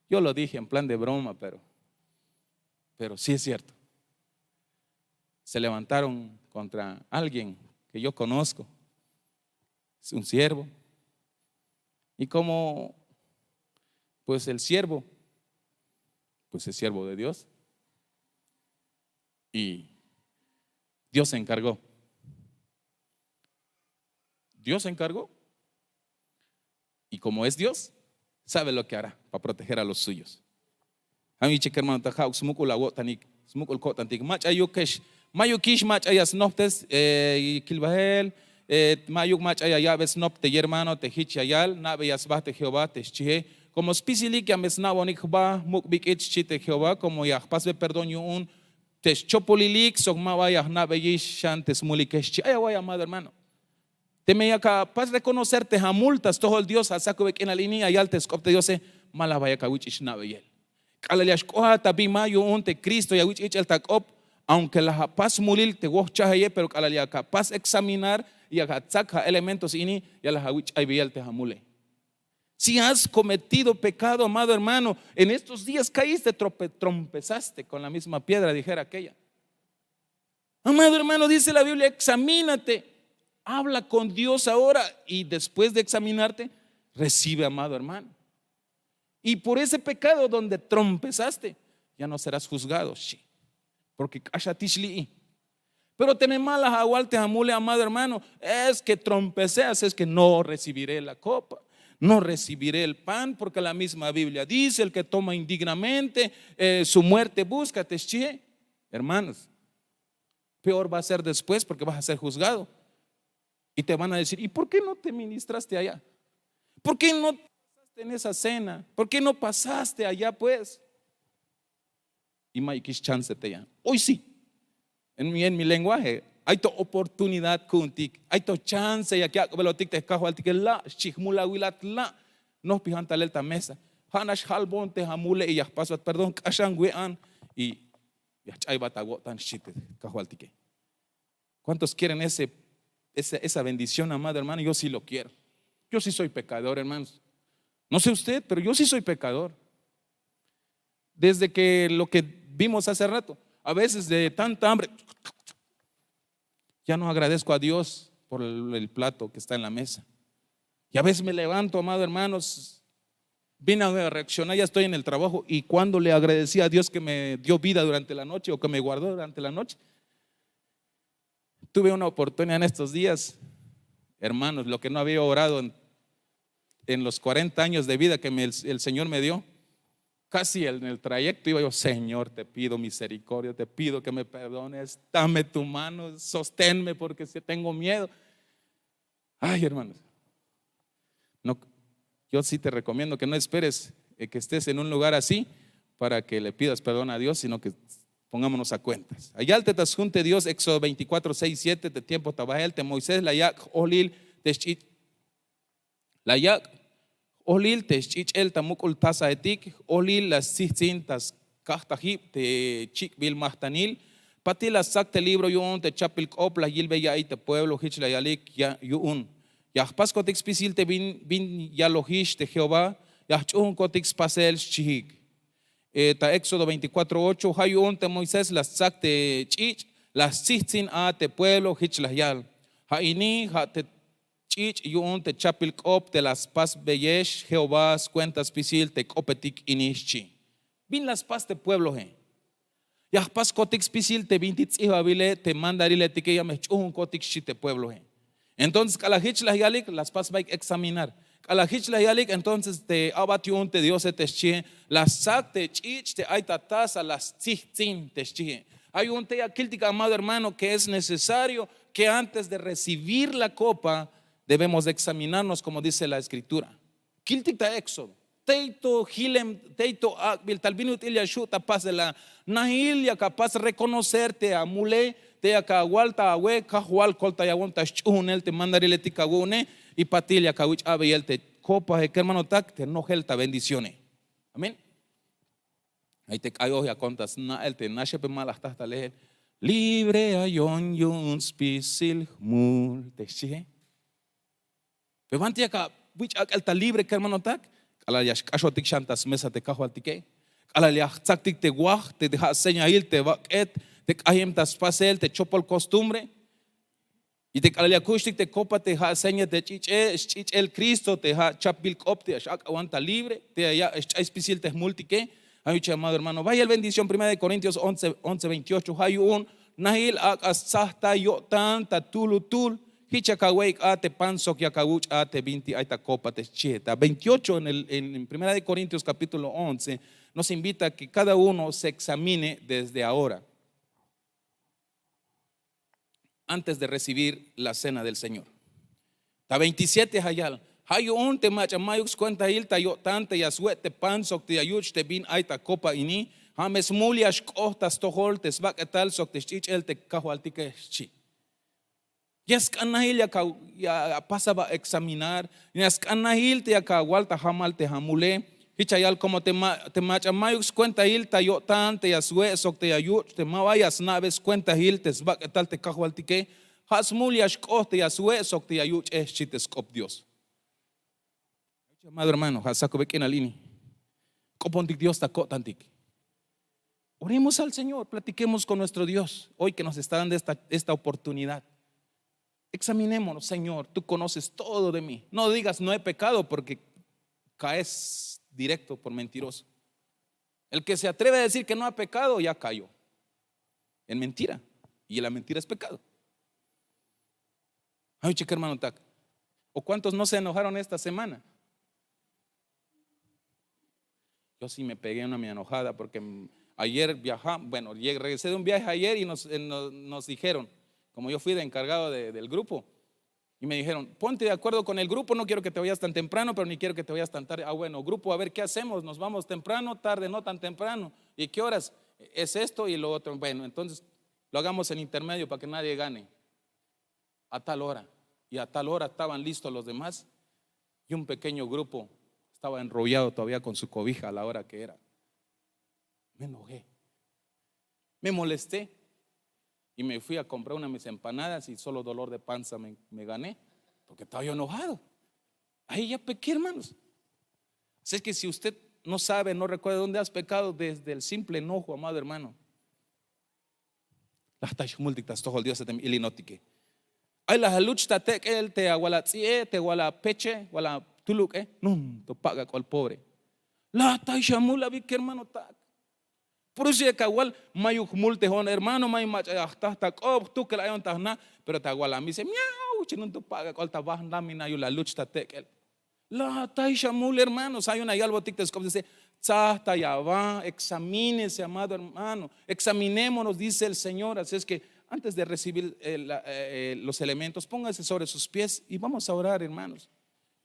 yo lo dije en plan de broma, pero, pero sí es cierto. Se levantaron contra alguien que yo conozco. Es un siervo. Y como, pues, el siervo, pues, es siervo de Dios. Y Dios se encargó. Dios se encargó. Y como es Dios, sabe lo que hará para proteger a los suyos. Ja' yu'un iche, kermanotak, ja'uk smuk'ul awo'tanik, smuk'ul ko'tantik. Mach'a yukex, mayukix mach'a ya snojptes, eh, kil bahel, eh, mayuk mach'a ya ya'be snop te yermano te jich ya yal, na'be ya sba te Jehová, te xchie. Como spisilik ya me sna'bonik jba, muk' bik'it, xchi te Jehová, como ya jpasbe perdón yu'un te xchopolilik, sok ma ba ya jna'beyix xan te smulike, xchi. Ay awa'y, amado hermano. Teme yak apas reconocer te amul ta stojol Dios, ja' sakube k'inal ini ya yal te sk'op te Diose, ma la ba yak awich' ix na'beyel. K'alal ya xk'oat ta bima yu'un te Cristo ya awich' ich'el ta k'op, aunque la apas mulil te wojchajeye, pero k'alal yak apas examinar, yak atsak a elementos ini, ya la awich' aybeyel te amule. Si has cometido pecado, amado hermano, en estos días caíste, trope- trompezaste con la misma piedra, dijera aquella. Amado hermano, dice la Biblia, examínate, habla con Dios ahora y después de examinarte, recibe, amado hermano. Y por ese pecado donde trompezaste, ya no serás juzgado, xchi. Porque k'axatix li'i. Pero teme ma la awal te amule, amado hermano, es que trompecé, así es que no recibiré la copa, no recibiré el pan, porque la misma Biblia dice: "El que toma indignamente, eh, su muerte busca", te xchie. Hermanos, peor va a ser después porque vas a ser juzgado. Y te van a decir: "¿Y por qué no te ministraste allá? ¿Por qué no pasaste en esa cena? ¿Por qué no pasaste allá, pues?" Y mayukix chance te ya. Hoy sí. En mi, en mi lenguaje, ay to oportunidad ku'untik, ay to chance ya yak'belotik te Kajwaltike: "La', xchi, jmulawilat, la', nojpijan talel ta mesa. Ja' nax jalbon te amule y ya jpasbat perdón, k'axan we'an y ya jch'aybat awo'tan", xchi te Kajwaltike. ¿Cuántos quieren ese, esa, esa bendición, amado hermano? Yo sí lo quiero. Yo sí soy pecador, hermanos. No sé usted, pero yo sí soy pecador. Desde que lo que vimos hace rato, a veces de tanta hambre, ya no agradezco a Dios por el, el plato que está en la mesa. Y a veces me levanto, amado hermanos, vine a reaccionar, ya estoy en el trabajo, y cuando le agradecí a Dios que me dio vida durante la noche o que me guardó durante la noche, tuve una oportunidad en estos días, hermanos, lo que no había orado en, en los cuarenta años de vida que me- el, el Señor me dio. Casi en el trayecto iba yo: "Señor, te pido misericordia, te pido que me perdones, dame tu mano, sosténme porque si tengo miedo". Ay, hermanos, no, yo sí te recomiendo que no esperes, eh, que estés en un lugar así para que le pidas perdón a Dios, sino que pongámonos a cuentas. Ayal te ta sjun te Dios, Éxodo veinticuatro, seis, siete, te tiempo ta bahel, te Moisés la yak' j'ohlil te xch'ich', la yak' j'ohlil te xch'ich'el ta muk'ul tazahetik, j'ohlil la stsijtzin ta skajtajib te chik'bil majtanil. Patil la stsak te libro yu'un te chapbil k'op la yilbe ya'iy te pueblo, jich la yalik ya- yu'un: Ya jpaskotik spisil te bin, bin yalojix te Jehová, ya jch'uunkotik spasel, xchihik. Eh, ta Éxodo veinticuatro ocho: Ja' yu'un te Moisés la stsak te ch'ich', la stsijtzin a te pueblo, jich la yal: Ja' ini ja' te ch'ich' yu'un te chapbil k'op te la spasbeyex Jehová skuenta spisil te k'opetik ini, xchi. ¿Bin la spas te pueblohe? Ya jpaskotik spisil te bintik ts'ihbabile, te mandariletike, ya me jch'uunkotik, xchi te pueblohe. Entonces k'alal jich la yalik, la spas baik examinar. K'alal jich la yalik, entonces te a'bat yu'un te Diose te xchihe, la stsak te ch'ich' te ay ta taza, la stsijtzin te xchihe. Ja' yu'un tey ya kiltik, amado hermano, que es necesario que antes de recibir la copa debemos de examinarnos, como dice la Escritura. Kiltik ta Éxodo. Tey to jilem, tey to ak'bil tal bin ut'il ya xju' ta pasel a nahil, yak apas reconocer te amule, te yak awal ta awe' Kajwal, koltayawon ta xch'uunel te mandariletik awu'une, y patil yak awich' a'beyel te kopahe, kermanotak, te nojel ta bendicione. Amén. Ay te k'ayoj yakon ta sna'el te naxepe ma la jta ta lehel: Libre ayon yu'un spisil jmul, te xchihe. Pero banti yak awich' ak'el ta libre, kermanotak, k'alal ya xk'axotik xan ta smesa te Kajwaltike, k'alal ya jtsaktik te waj te ja' señail te bak'et te k'ayem ta spasel te chopol costumbre. Y te k'alal ya kuxtik te kopa te ja' seña te ch'ich'e, xch'ich'el Cristo, te ja' chapbil k'op te ya x-ak'awan ta libre, te ya xch'ay spisil te jmultike. Ay uche, amado hermano, vaya el bendición, Primera de Corintios once, once veintiocho: Ja' yu'un nahil ak'a stsajtay yo'tan ta tulutul, jich yak awe'ik a te pan sok yak awuch' a te bintik ay ta kopa, te xchihe. Ta veintiocho en el, en Primera de Corintios capítulo once, nos invita a que cada uno se examine desde ahora, antes de recibir la cena del Señor. Ta veintisiete ja' yal: Ja' yu'un te mach'a mayuk skuentahil ta yo'tan te ya swe' te pan sok te ya yuch' te bin ay ta kopa ini, ja' me smul ya xk'oht ta stojol te sbak'etal sok te xch'ich'el te Kajwaltike, xchi. Ya sk'an nahil yak a- ya apas aba examinar, ya sk'an nahil te yak awal ta jamal te amule. Jich ya yal: Como te ma- te mach'a mayuk skuentahil ta yo'tan te ya swe' sok te ya yuch', te ma ba ya sna'be skuentahil te sbak'etal te Kajwaltike, ja' smul ya xk'oht te ya swe' sok te ya yuch'e, xchi te sk'op Dios. Amado hermano, ja' sakube k'inal ini. K'opontik Dios ta ko'tantik. Oremos al Señor, platiquemos con nuestro Dios hoy que nos está dando esta, esta oportunidad. Examinémonos: Señor, tú conoces todo de mí. No digas: "No he pecado", porque caes directo por mentiroso. El que se atreve a decir que no ha pecado, ya cayó en mentira. Y la mentira es pecado. Ay, chica, hermano, tac. ¿O cuántos no se enojaron esta semana? Yo sí me pegué una mi enojada porque, mm, ayer viajamos, bueno, lleg- regresé de un viaje ayer y nos, eh, nos, nos dijeron, como yo fui de encargado de- del grupo, y me dijeron: "Ponte de acuerdo con el grupo, no quiero que te vayas tan temprano, pero ni quiero que te vayas tan tarde". Ah, bueno, grupo, a ver, ¿qué hacemos? ¿Nos vamos temprano, tarde, no tan temprano? ¿Y qué horas? Es esto y lo otro. Bueno, entonces lo hagamos en intermedio para que nadie gane. A tal hora. Y a tal hora estaban listos los demás. Y un pequeño grupo estaba enrollado todavía con su cobija a la hora que era. Me enojé. Me molesté. Y me fui a comprar una de mis empanadas y solo dolor de panza me, me gané. Porque estaba yo enojado. Ahí ya pequé, hermanos. Así es que si usted no sabe, no recuerda dónde has pecado, desde el simple enojo, amado hermano, la jta xjmultik ta stojol Dios te ilinotike. Ay la aluch ta tek'el te awal ats'i'e, te awal apeche, awal atuluk'e, nun to pak' ak'ol pobre. La atay xamul abi kermanotak. Por eso yak awal mayuk jmul te jo'on hermano, mayuk mach'a ya jta ta k'op jtukel ayon ta jna. Pero ta awal amise miaw, chinun to pak' ak'ol ta bajn lamina yul aluch ta tek'el. La atay xamul hermanos, ay una yalbotik ta sk'op dice, tsaj ta ya aba, examínese amado hermano, examinémonos dice el Señor. Así es que antes de recibir eh, la- eh, eh, los elementos, póngase sobre sus pies y vamos a orar, hermanos.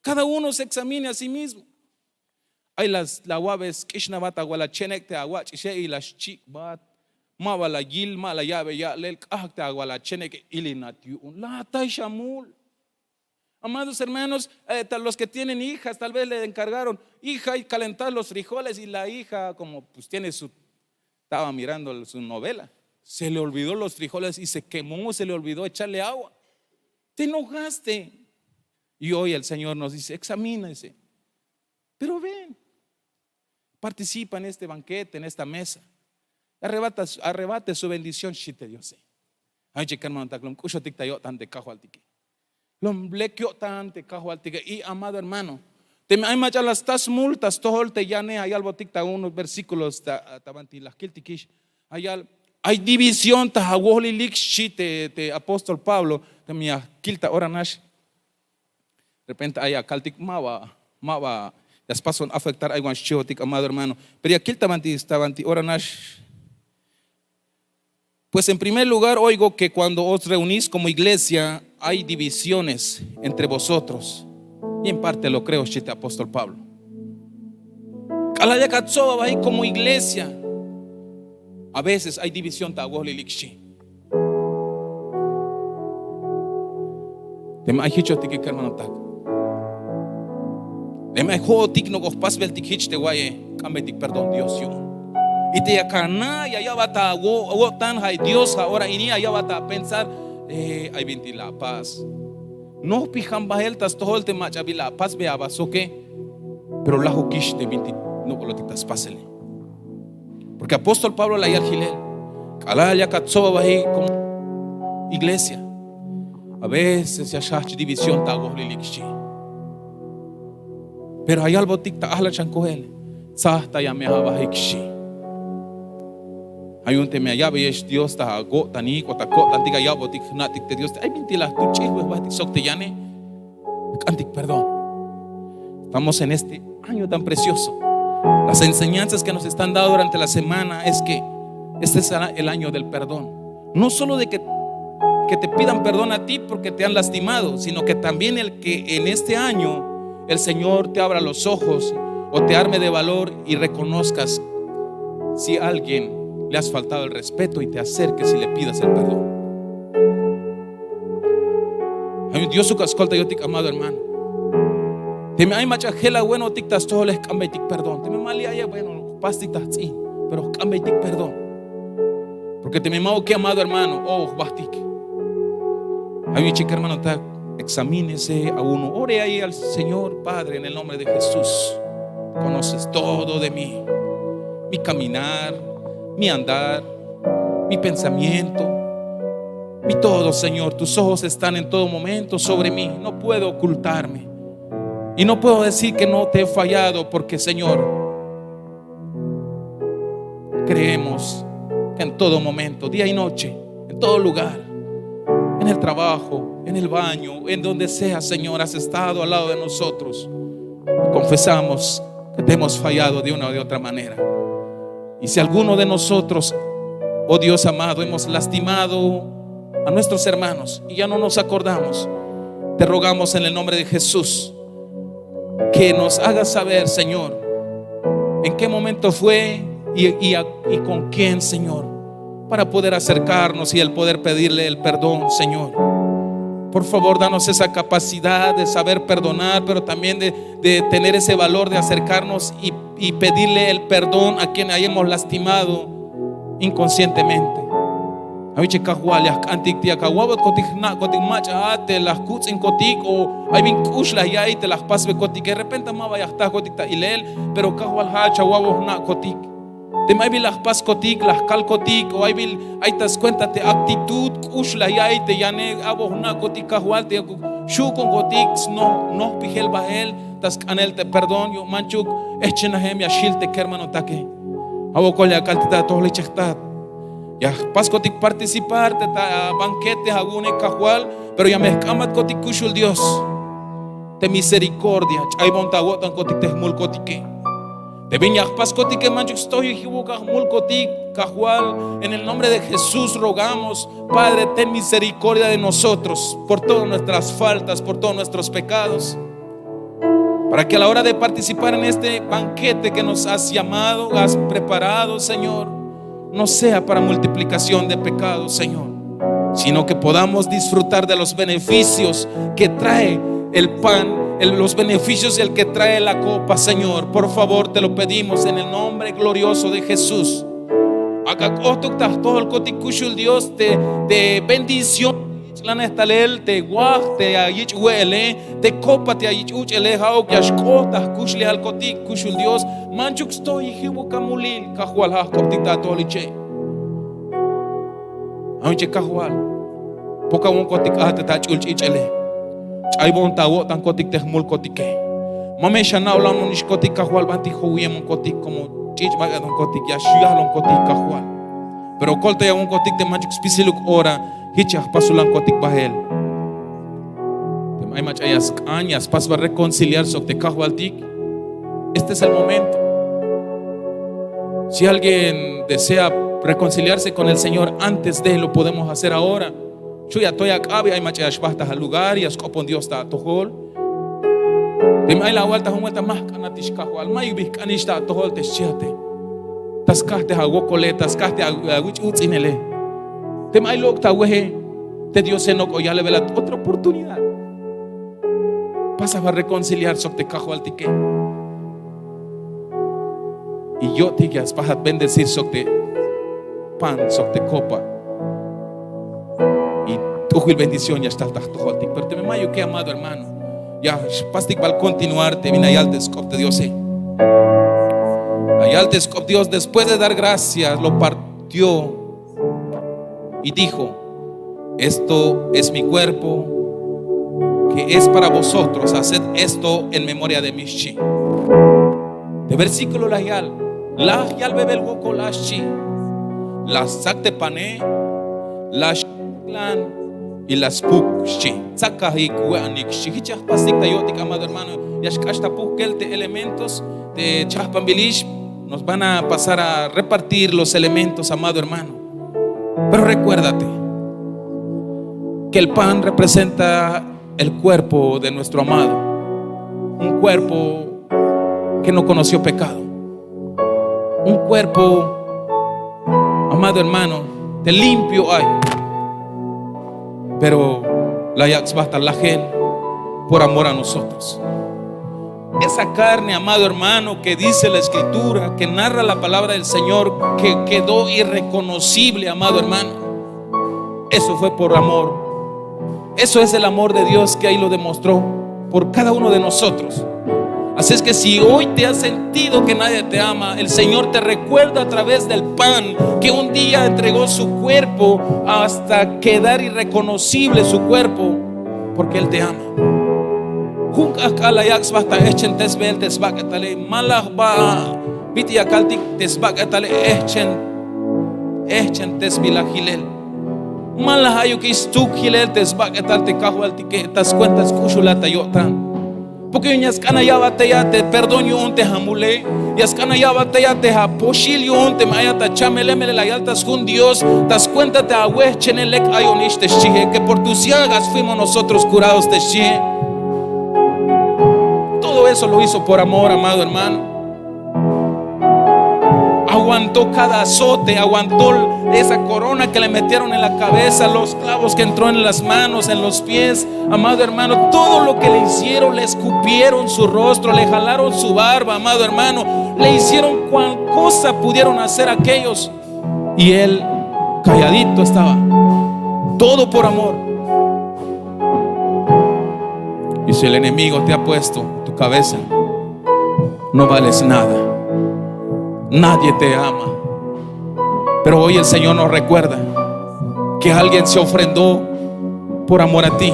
Cada uno se examine a sí mismo. Ay la la awa'be sk'ixnabat awal achenek te awach'ixe y la xchik'bat. Ma ba la yil, ma la ya'be ya'lel, k'ajk te awal achenek, ilinat yu'un, la atay xamul. Amados hermanos, eh, ta- los que tienen hijas, tal vez le encargaron, hija, hay calentar los frijoles, y la hija, como pues tiene su, estaba mirando su novela, se le olvidó los frijoles y se quemó, se le olvidó echarle agua. Te enojaste. Y hoy el Señor nos dice, examínese. Pero ven, participa en este banquete, en esta mesa. Arrebata, arrebate su bendición, xchi te Diose. Ay che kermanotak, lom k'uxotik ta yo'tan te Kajwaltike. Lom lek yo'tan te Kajwaltike. Y amado hermano, teme ay mach'a la sta smul ta stojol te yane, ay yalbotik ta unos versículos ta ta banti la jkiltikix. Ay yal, ay división ta awojlilik, xchi te te apóstol Pablo. Teme ya jkil ta ora nax, repente ay akaltik, ma ba, ma ba ya spason afectar ay wan xchihotik, amado hermano. Pero ya kil ta banti, ta banti ora nax. Pues en primer lugar oigo que cuando os reunís como iglesia hay divisiones entre vosotros. Y en parte lo creo, xchi te apóstol Pablo. K'alal yak atsob abahik como iglesia, a veces ay división ta awojlilik, xchi. Teme ay jichotik kermanotak, teme ay jo'otik nok'o jpasbeltik jich te wa'iye, k'ambetik perdón Dios yu'un. Y te yak ana' ya ya'bat awo'tan, ja' Dios ja' ora ini ya ya'bat apensar, eh, ay bintik la apas. Nojpijan bahel ta stojol te mach'a bi la apasbe aba soke. Pero lajukix te bintik nok'olotik ta spasele. Porque apóstol Pablo la yal jilel, k'alal yak atsob abahik como iglesia, a veces ya xjajch división ta awojlilik, xchi. Pero ay yalbotik ta ajlachan koel, tsaj ta ya me abahik, xchi. Ay yu'un teme ya ya'beyex Dios ta ako'tanik o ta ko'tantik, ay ya'botik jna'tik te Dios, ay bintik la jtuch'ijbe jbahtik sok te yane, jk'antik perdón. Estamos en este año tan precioso. Las enseñanzas que nos están dando durante la semana es que este será el año del perdón. No solo de que, que te pidan perdón a ti porque te han lastimado, sino que también el que en este año el Señor te abra los ojos o te arme de valor y reconozcas si a alguien le has faltado el respeto y te acerques y le pidas el perdón. Ay Dios, uka skoltayotik, amado hermano. Teme ay mach'a jel awenotik ta stojole, jk'ambeytik perdón. Teme ma li' aye, bueno, jpastik ta jts'in, pero jk'ambeytik perdón. Porque teme ma'uke, amado hermano, o jbahtik. Ay, mi chica hermano, ta examínese a uno. Ore ahí al Señor: Padre, en el nombre de Jesús, conoces todo de mí, mi caminar, mi andar, mi pensamiento, mi todo, Señor. Tus ojos están en todo momento sobre mí. No puedo ocultarme. Y no puedo decir que no te he fallado, porque, Señor, creemos que en todo momento, día y noche, en todo lugar, en el trabajo, en el baño, en donde sea, Señor, has estado al lado de nosotros. Confesamos que te hemos fallado de una u de otra manera. Y si alguno de nosotros, oh Dios amado, hemos lastimado a nuestros hermanos y ya no nos acordamos, te rogamos en el nombre de Jesús que nos haga saber, Señor, en qué momento fue y, y a- y con quién, Señor, para poder acercarnos y el poder pedirle el perdón, Señor. Por favor, danos esa capacidad de saber perdonar, pero también de, de tener ese valor de acercarnos y, y pedirle el perdón a quien hayamos lastimado inconscientemente. Ay, mi chica, Kajwal, ya jk'antik te ya awa'botkotik, jna'kotik mach'a a te la jkuts'inkotik o ay bin k'ux la ya'iy te la jpasbekotike. De repente ma ba ya jtajkotik ta ilel, pero Kajwal, ja'at ya awa'bot jna'kotik. Teme ay bin la jpaskotik, la jkalkotik, o ay bin ay ta skuenta te actitud k'ux la ya'iy te yane a'boj jna'kotik Kajwal, te yakuk xu' ku'unkotik snojpijel bahel ta sk'anel te perdón yu'un manchuk ehchenajem, ya xjil te kermanotake. Ja' wokol ya kaltik ta atojol jich, jtat, ya jpaskotik participar te ta banquete awu'une Kajwal, pero ya me jk'ambatkotik kuxul Dios te misericordia, ch'aybon ta awo'tankotik te jmulkotike. Te bin ya jpaskotike manchuk stojik jiwuk a jmulkotik Kajwal. En el nombre de Jesús rogamos, Padre, ten misericordia de nosotros por todas nuestras faltas, por todos nuestros pecados, para que a la hora de participar en este banquete que nos has llamado, has preparado, Señor, no sea para multiplicación de pecados, Señor, sino que podamos disfrutar de los beneficios que trae el pan, el- los beneficios del que trae la copa, Señor. Por favor, te lo pedimos en el nombre glorioso de Jesús. Ak'a k'ohtuk ta jtojolkotik kuxul Dios te, te bendición, yich' lanej talel, te waj te ya yich' we'ele, te copa te ya yich' uch'ele, ja'uk ya xk'oht ta jkuxlejalkotik kuxul Dios. Manchuk stojik jiwuk a mulil Kajwal, ja' jk'optik ta atojol jiche. A'inche Kajwal, pokawonkotik a te ta ach'ul ch'ich'ele. Ch'aybon ta awo'tankotik te jmulkotike. Ma me xana'olanonixkotik Kajwal banti jowiyemonkotik como ch'ich' bak'etonkotik, ya xyajlonkotik Kajwal. Pero koltayawonkotik te manchuk spisiluk ora jich ya jpasulankotik bahel. Teme ay mach'a ya sk'an, ya spas sba reconciliar sok te Kajwaltik, este es el momento. Si alguien desea reconciliarse con el Señor antes de, lo podemos hacer ahora. Xu' ya atoy ak'ab, ay mach'a ya xbajt ta alugar, ya sk'opon Dios ta atojol. Teme ay la awal ta jun vuelta, ma jk'anatix Kajwal, mayuk bi jk'anix ta atojol, te xchi ate. Ta skaj te awokole, ta skaj te a- awich' uts'inele. Teme ay lok' ta aweje, te Diose nok'o yalbelat otra oportunidad. Pasa a reconciliar sok te Kajwaltike. Y yo'tik ya spasat bendecir sok te pan sok te copa. Y t'ujbil bendición ya xtal ta jtojoltik. Pero teme mayuke, amado hermano, ya xpastik bal continuar te bin la yal te sk'op te Diose. La yal te sk'op Dios: después de dar gracias, lo partió y dijo: "Esto es mi cuerpo, que es para vosotros, haced esto en memoria de mí", xchi. Te versículo la yal: Laj yalbebel wokol a, xchi. La stsak te pane, la xlan y la spuk, xchi. Tsakajik we'anik, xchi. Jich ya jpastik ta yo'tik, amado hermano. Ya xk'ax ta pujkel te elementos te chajpanbilix. Nos van a pasar a repartir los elementos, amado hermano. Pero recuérdate que el pan representa el cuerpo de nuestro amado, un cuerpo que no conoció pecado, un cuerpo, amado hermano, te limpio ay. Pero la yak' sba ta lajel por amor a nosotros. Esa carne, amado hermano, que dice la Escritura, que narra la palabra del Señor, que quedó irreconocible, amado hermano. Eso fue por amor. Eso es el amor de Dios que ahí lo demostró por cada uno de nosotros. Así es que si hoy te has sentido que nadie te ama, el Señor te recuerda a través del pan que un día entregó su cuerpo hasta quedar irreconocible su cuerpo, porque Él te ama. Jun k'ajk'al la yak' sba ta ehchentasbel te sbak'etale, ma la jba bit'il ya kaltik te sbak'etale, ehchen, ehchentasbil la jilel. Ma la jayukix stsuk jilel te sbak'etal te Kajwaltike ta skuenta sk'uxulat ta yo'tan. Porque yu'un ya sk'an ya ya'bat tey a te perdón yu'un te amule, ya sk'an ya ya'bat tey a te apoxil yu'un teme ayat ta chamele, melel la yal ta sjun Dios ta skuenta te awehchenel lek ayonix, te xchie, que por tus llagas fuimos nosotros curados, te xchie. Todo eso lo hizo por amor, amado hermano. Aguantó cada azote, aguantó esa corona que le metieron en la cabeza, los clavos que entró en las manos, en los pies. Amado hermano, todo lo que le hicieron, le escupieron su rostro, le jalaron su barba, amado hermano, le hicieron cual cosa pudieron hacer aquellos. Y él calladito estaba. Todo por amor. Y si el enemigo te ha puesto tu cabeza, no vales nada. Nadie te ama. Pero hoy el Señor nos recuerda que alguien se ofrendó por amor a ti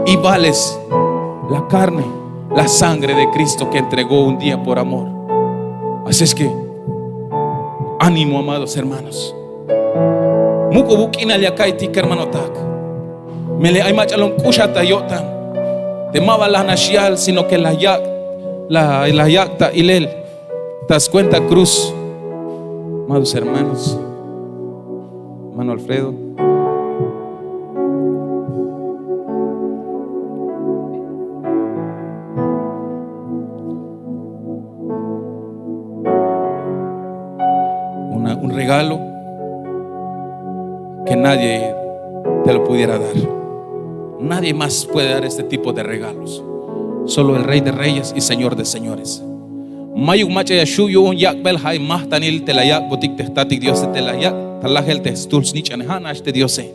y vales la carne, la sangre de Cristo que entregó un día por amor. Así es que, ánimo, amados hermanos. Muk'ub buk'inal ya ka'iytik, kermanotak. Melel ay mach'a lom k'uxat ta yo'tan. Te ma ba la nax yal, sino que la yak', la, la yak' ta ilel, ta scuenta cruz. Amados hermanos, hermano Alfredo, una, un regalo que nadie te lo pudiera dar. Nadie más puede dar este tipo de regalos. Solo el Rey de Reyes y Señor de Señores. Mayuk mach'a ya xju' yu'un yak'bel, ja' ay majtanil te la yak'botik te jtatik Diose, te la yak' ta lajel te stul snich'ane, ja' nax te Diose.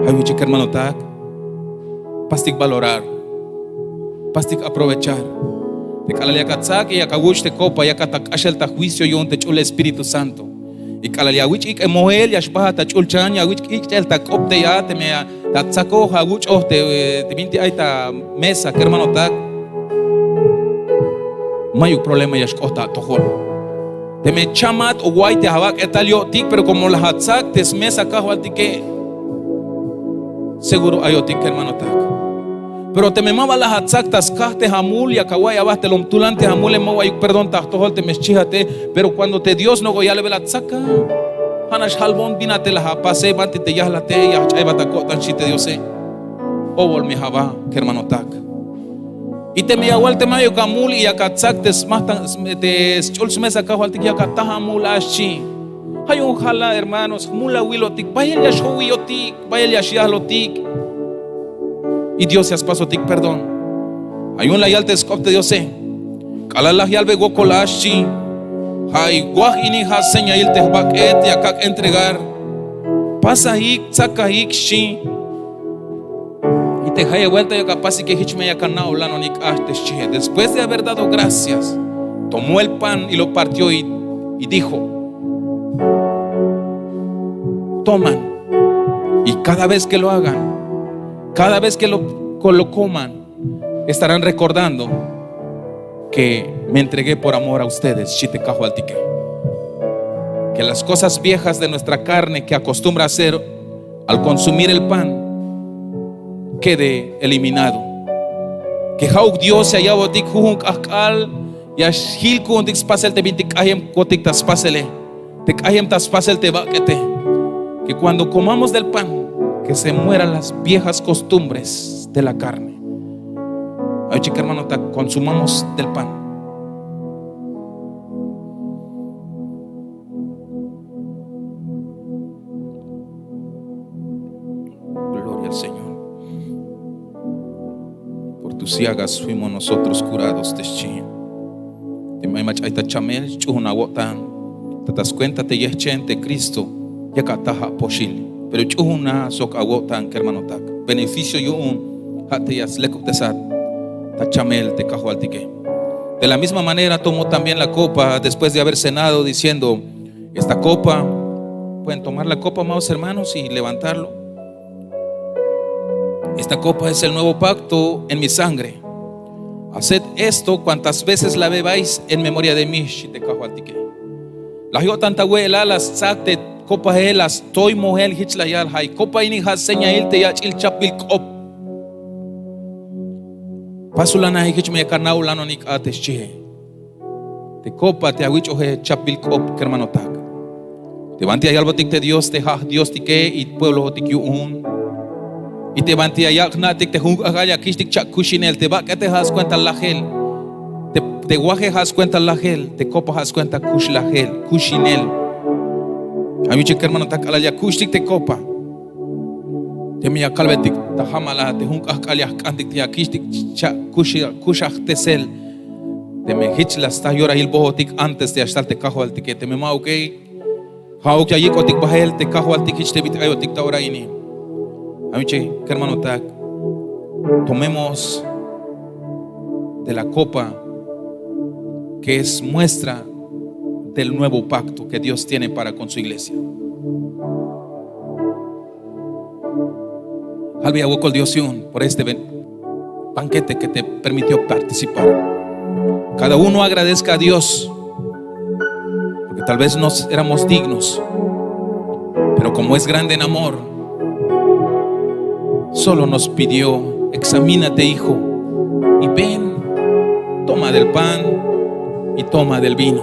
Ay wichik, kermanotak, pastik valorar, pastik aprovechar. Te k'alal yak atsak y yak awuch' te copa, yakat ta k'axel ta juicio yu'un te ch'ul Espíritu Santo. Y k'alal ya awich' ik'el moel, ya xbajat ta ch'ulchan, ya awich' ik'el ta k'op te ya, teme ya ta atsakoj awuch'oj te, te bintik ay ta mesa, kermanotak, mayuk problema ya xk'ot ta atojol. Teme chamat o way te abak'etal yo'tik, pero como laj atsak te smesa kajwaltike, seguro ayotik, kermanotak. Pero teme ma ba laj atsak ta skaj te amul, yak awa'iy aba te lom tulan te amule, ma ba ayuk perdón ta atojol teme xchijate. Pero cuando te Dios nok'o yalbel atsaka, ja' nax jalbon bin a te laj apase, banti te yajlate, ya jch'aybat ta ko'tan, xchi te Diose. Obol me aba, kermanotak. Y teme ya awal te mayuk amul y yak atsak te smajtan, te sch'ul smesa kajwaltik, yak ataj amul a, xchi. Ja' yu'un jala, hermanos, jmul awilotik, bayel ya xjowiyotik, bayel ya xyajlotik. Y Dios ya spasotik perdón. Ja' yu'un la yal te sk'op te Diose. K'alal laj yalbe wokol a, xchi, ja' ay waj ini, ja' señail te jbak'et, ya kak' entregar. Pasajik, tsakajik, xchi. Y te jayeb buelta yak apasike, jich me yak ana'olanonik a, te xchie. Después de haber dado gracias, tomó el pan y lo partió y, y dijo: "Toman, y cada vez que lo hagan, cada vez que lo, que lo coman, estarán recordando que me entregué por amor a ustedes", xchi te kajwaltike. Que las cosas viejas de nuestra carne que acostumbra a hacer al consumir el pan quede eliminado. Que ja'uk Dios ya ya'botik jujun k'ajk'al, ya xjil ku'untik spasel te bintik k'ayemkotik ta spasele, te k'ayem ta spasel te bak'ete. Que cuando comamos del pan, que se mueran las viejas costumbres de la carne. Ay, chik, hermano, ta consumamos del pan. Gloria al Señor. Por tus llagas fuimos nosotros curados, te xchi. Teme ay mach'a ay ta chamel, ch'uuna awo'tan. Ta ta skuenta te yejchen te Cristo, yak ataj apoxil. Pero ch'uuna sok awo'tan, kermanotak. Beneficio yu'un, ja' te ya slekubtesat ta chamel te kajwaltike. De la misma manera tomó también la copa después de haber cenado, diciendo: "Esta copa", pueden tomar la copa, amados hermanos, y levantarlo. "Esta copa es el nuevo pacto en mi sangre. Haced esto cuantas veces la bebáis en memoria de mí", xchi te kajwaltike. La yo'tan ta we'elal, la stsak te copae, la stoy mojel, jich la yal: "Ja' ay copa ini, ja' señail te yach'il chapbil k'op. Pasulan aji, jich me yak ana'olanonik a", te xchie. Te copa te awich'oje chapbil k'op, kermanotak. Te banti ya yalbotik te Dios te ja' jdiostike y pueblojotik yu'un. Y te banti ya yak' jna'tik te jun k'ajk'al ya kixtik cha'kuxinel, te bak'ete ja' skuenta lajel. Te, te waje ja' skuenta lajel, te copa ja' skuenta kuxlajel, kuxinel. Ay wichik, kermanotak, k'alal ya kuxtik te copa, teme ya kalbetik ta jamal a te jun k'ajk'al ya jk'antik te ya kixtik cha'kuxi-, kuxajtesel. Teme jich la sta yorail bojotik antes te ya xtal te kajwaltike, teme ma'uke, ja'uk ya yik'otik bael te kajwaltik jich te bit'il ayotik ta ora ini. Ay wichik, kermanotak, tomemos de la copa que es muestra del nuevo pacto que Dios tiene para con su iglesia. Aleluya, wokol Dios yu'un por este ben-, banquete que te permitió participar. Cada uno agradezca a Dios, porque tal vez no éramos dignos, pero como es grande en amor, solo nos pidió: "Examínate, hijo, y ven, toma del pan y toma del vino".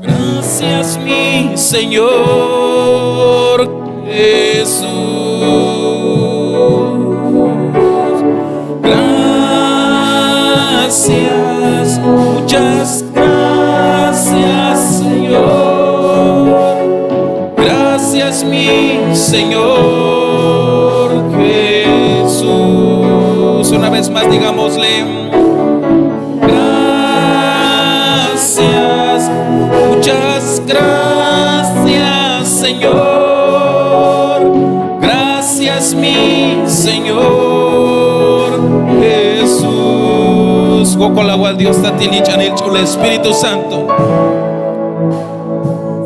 Gracias, mi Señor Jesús. Gracias, muchas gracias, Señor. Gracias, mi Señor Jesús. Una vez más, digámosle: "Gracias, muchas gracias, Señor. Gracias, mi Señor Jesús". Wokol awal Dios ta tilich'anil ch'ul Espíritu Santo,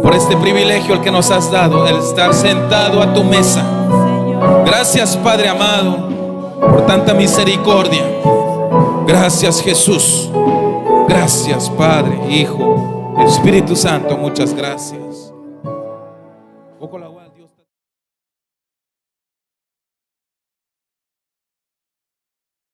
por este privilegio el que nos has dado, el estar sentado a tu mesa. Gracias, Padre amado, por tanta misericordia. Gracias, Jesús. Gracias, Padre, Hijo, Espíritu Santo, muchas gracias.